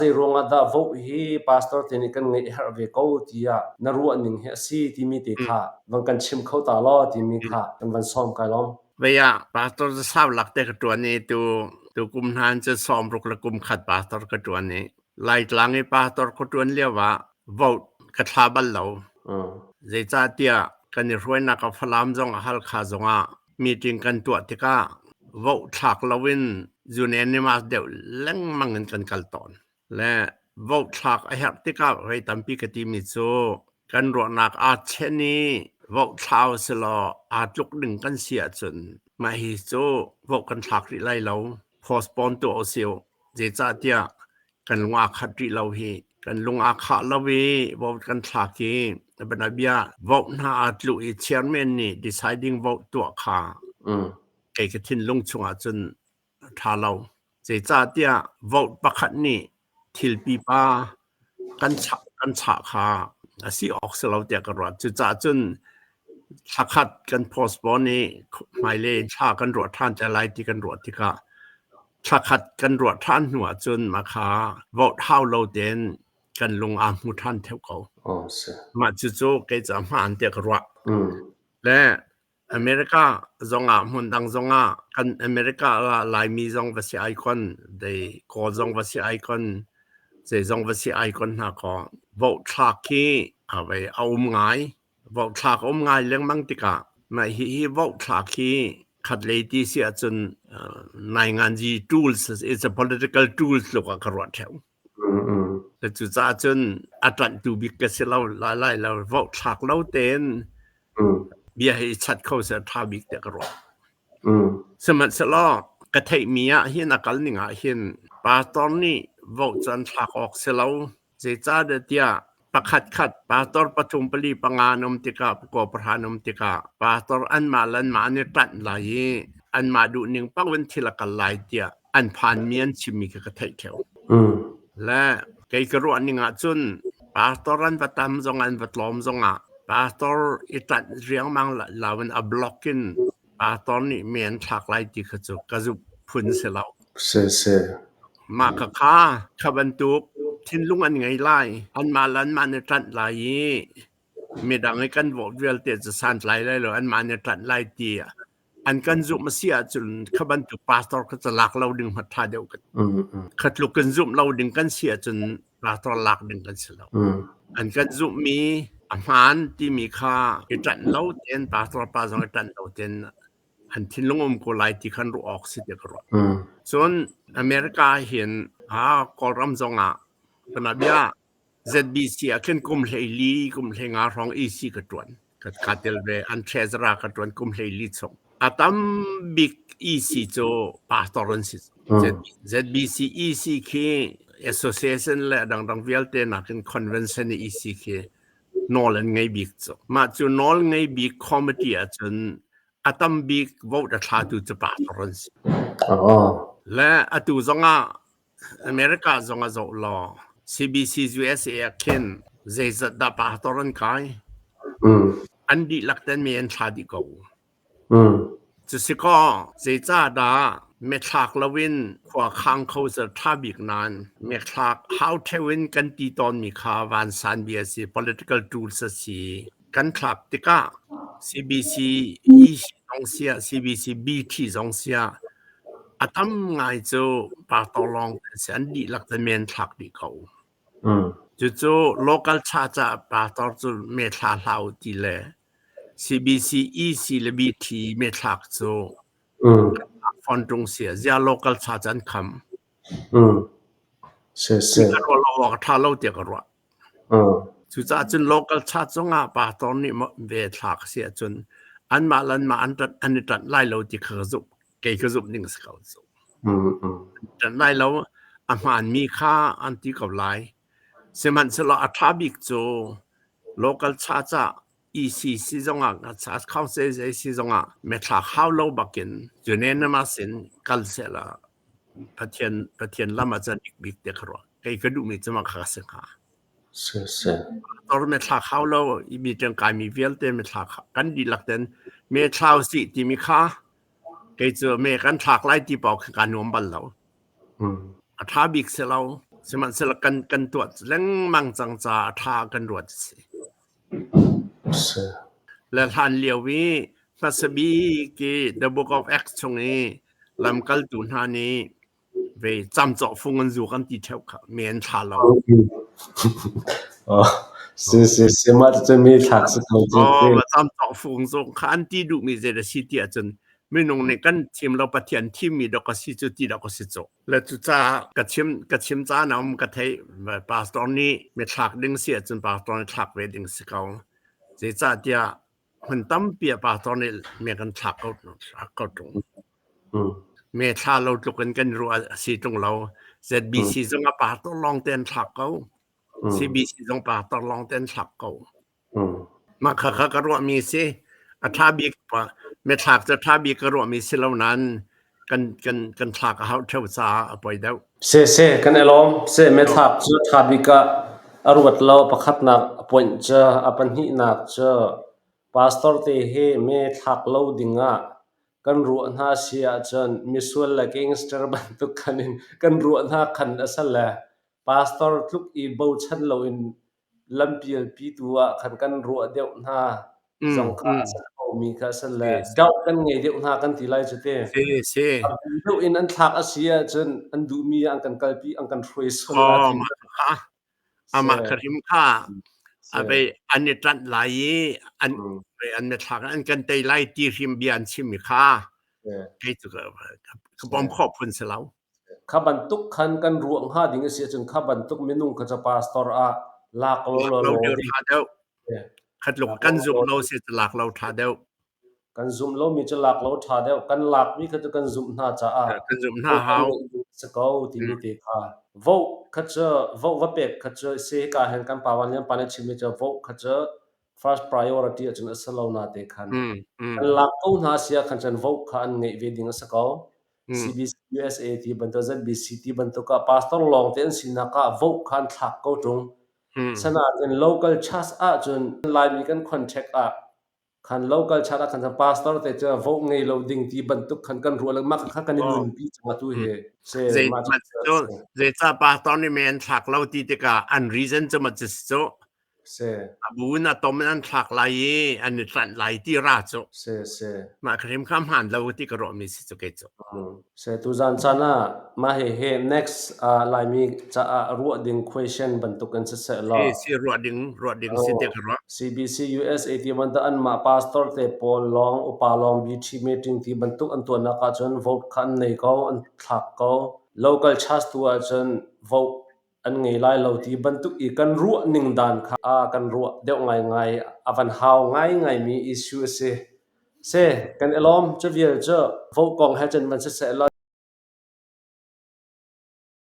Zei ruangah dah vote hi pastor te nih kan ngeih a herh ve ko tiah na ruah ning hi a si timi te kha van kan chim kho ta law timi kha kan van sawm kai lawm. Vei ah pastor cu sau lak te ka ṭuan i tu tu kum hna in cu 60 le kum khat pastor ka ṭuan i Laitlang i pastor ka ṭuan lio ah vote ka thla bal lo. Zeicahtiah kan i hruainak ah Falam zong ah Halkha zong ah meeting kan tuah tikah vote thlak loin unanimous deuh lengmang in kan kal tawn. Le vote thlak a herh tikah voi tampi ka timi cu kan ruahnak aa chen i vote thla usilaw aa tluk ding kan si ahcun mah hi cu vote kan thlak rih lai lo. Postpone tuah usih. Zeicahtiah kan lung aa khat rih lo hi. Kan lung aa khah lo i vote kan thlak i bianabia vote hna aa tluh i chairman nih deciding vote tuah kha kei ka thinlung chungah cun a ṭha lo. Zeicahtiah vote pakhat nih thil pipa kan chah kan chah kha a si awk si lo tiah ka ruat. Cucaah cun thla khat kan postpone i hmailei thla kan ruah ṭhan te lai ti kan ruah tikah thla khat kan ruah ṭhan hnu ahcun mah kha vote hau lo tein kan lung aa hmu ṭhan theu ko. Oh, si. Mah cucu kei cu a hmaan tiah ka ruah. Le America zongah hmundang zongah kan America ah Laimi zong va si ai kon, dei Kawl zong va si ai kon, zeizong va si ai kon hna kaw vote thlak khi a vei a um ngai. Vote thlak a um ngai lengmang tikah mah hihi vote thlak hi khatlei ti si ahcun nainganzi tools it's a political tool tluk ah ka ruah ṭheo. Cucaah cun a ṭanhtu bik ka si lo lai lai lo. Vote thlak lo tein bia hi i chat kho seh a ṭha bik tiah ka ruah. Sihmanhsehlaw ka theihmi ah hin a kal ning ah hin pastor nih vote cu an thlak awk si lo. Zeicahtiah tiah pakhat khat pastor pathum pali panga an um tikah pakua pahra an um tikah pastor anmah le anmah an i ṭanh lai i anmah duhning paoh in thil a kal lai tiah an phanmi an chimmi kha ka theih ṭheo. Le kei ka ruah ning ahcun pastor an va tam zong an va tlawm zongah pastor i ṭanh riangmang lo in a block in pastor nih mi an thlak lai ti kha cu ka zumh phun si lo. Si si. Mah ka kha kha bantuk thinlung an ngei lai. Anmah le anmah an i ṭanh lai i midang i kan vote vialte cu santlai lai lo anmah an i ṭanh lai ti an kan zumh a si ahcun kha bantuk pastor kha cu lak lo ding hmat ṭha deuh kan kha tluk kan zumh lo ding kan si ahcun pastor lak ding kan si lo. An kan zumhmi a hmaan timi kha i ṭanh lo tein pastor pa zong i ṭanh lo tein an thinlung um ko lai ti khan ruah awk si ti ka ruah. Cun America hin a Kawlram zongah kana bia ZBC ah khin kum 14 kum 15 hrawng EC ka ṭuan. Ka tel ve an treasurer ka ṭuan kum 14 chung. A tam bik EC cu pastor an si. ZBC EC khi association le dangdang vialte nakin convention i EC khi nawl an ngei bik cu. Mah cu nawl ngei bik committee ahcun a tam bik vote a thlatu cu pastor an si. Le atu zongah America zong a zoh law CBC USA ah khin zeizat dah pastor an kai? An dihlak ten mi an thla dih ko. Cusikaw zeicahdah methlak loin khua khang kho cu ṭha bik nain methlak hau ṭheo in kan ti tawnmi kha vansan bia a si, political tools a si. Kan thlak tikah CBC EC zong siah, CBC BT zong siah a tam ngai cu pastor lawng an si. An dihlak te men thlak dih ko. Cucu local church ah pastor cu me thla hlah u ti le CBC, EC le BT methlak cu fon ṭung si. Ziah local church an kham. Si. Ka ruah lo awk a ṭha lo tiah ka ruah. Cucaah cun local church zongah pastor nih ve thlak a si ahcun anmah le anmah an ṭanh an i ṭanh lai lo ti kha ka zumh. Kei ka zumh ning a si ko cu. An ṭanh lai lo. A hmaanmi kha an ti ko lai. Sihmanhsehlaw a ṭha bik cu local church ah EC si zongah church council zei si zongah methlak hau lo bakin unanimous in kal sehla Pathian Pathian lam ah cun bik te ka ruah. Kei ka duhmi cu mah kha ka si hnga. Si si. Tor methlak hau lo i mi ṭangkai mi vialte methlak kan dihlak ten me thlau si timi kha kei cu me kan thlak lai ti paoh khi kaa nuam bal lo. A ṭha bik si lo. Sihmanhsehlaw kan kan tuah lengmang cang caah a ṭha kan ruat a si. Si. Le hlan lio i hmasa bik i The Book of Acts chung i lamkaltu hna nih ve camcawh fung an zuk an ti ṭheo kha mi an thla lo. Oh, si si si mah cu mi thlak si ko cu. Oh, camcawh fung zong kha an ti duhmi zei a si ti ahcun minung nih kan thim lo Pathian thimmi dok a si cu ti dok a si cu. Le cucaah ka chim ka chim caan a um ka theih pastor nih mi thlak ding si ahcun pastor nih thlak ve ding si ko. Zeicahtiah hmun tampi ah pastor nih mi kan thlak ko thlak ko ṭung. Me thla lo tluk in kan ruah a si ṭung lo. ZBC zong ah pastor lawng te an thlak ko. CBC zong pastor lawng te an thlak ko. Mah khakha ka ruahmi si. A ṭha bik me thlak cu a ṭha bik ka ruahmi si lo nain kan kan kan thlak a hauh ṭheo caah a poi deuh. Se se kan i lawm. Se me thlak cu ṭha bik ah a ruat lo. Pakhatnak a point cu a pahnihnak cu pastor te hi me thlak lo ding ah kan ruah hna si ahcun misual le gangster bantuk khan in kan ruah hna khan a si le pastor tluk i bochan loin lampialpi tu ah khan kan ruah deuh hna zong kha a si khomi kha a si le doubt kan ngei deuh hna kan ti lai cu te. Si si. Deuh in an thlak a si ahcun an duhmi ah an kan kalpi an kan hruai sual la ti. Kha amah kha hrim kha abei an i ṭanh lai i an an thlak an kan tei lai ti hrim bia an chim mi kha kei cu ka bom khawh phun si lo. Kha bantuk khan kan ruah hnga ding a si ahcun kha bantuk minung kha cu pastor ah lak lo law law ṭha deuh. Khatluk kan zumh lo si cu lak lo ṭha deuh. Kan zumh lomi cu lak lo ṭha deuh. Kan lakmi kha cu kan zumh hna caah kan zumh hna hau. Si ko timi te kha. Vote kha cu vote va pek kha cu si hika hin kan pa Van Lian pa nih a chimmi cu vote kha cu first priority ahcun a si lo na te khan. Kan lak ko hna si ah khan cun vote kha an ngeih ve ding a si ko. CBC USA ti bantuk ZBC ti bantuk ah pastor lawng te an sinak ah vote kha an thlak ko ṭung. Sanain local church ahcun Laimi kan contact ah khan local church ah khan pastor te cu vote ngei lo ding ti bantuk khan kan ruah lengmang kha kan i nunpi cang atu hi. Se Zeicah pastor nih men thlak lo ti tikah an reason cu ma cu cu Si. A bu in a tom in an thlak lai i an i tlanh lai ti ra cu. Si, si. Mah ka hrim kha hmaan lo ti ka ruahmi si cu kei cu. Si, tuzan caan ah mah hihi next uh, Laimi caah ruah ding question bantuk in siseh law. Si, si ruah ding, ruah ding si te ka ruah. CBC USA ti bantuk an mah pastor te pawl lawng upa lawng BT meeting ti bantuk an tuahnak ahcun vote kha an nei ko, an thlak ko. Local church tu ahcun vote an ngei lai lo ti bantuk i kan ruah ning dan kha kan ruah deuh ngaingai a van hau ngaingaimi issue a si. Se kan i lawm cu vial cu vote kong he cun van siseh law.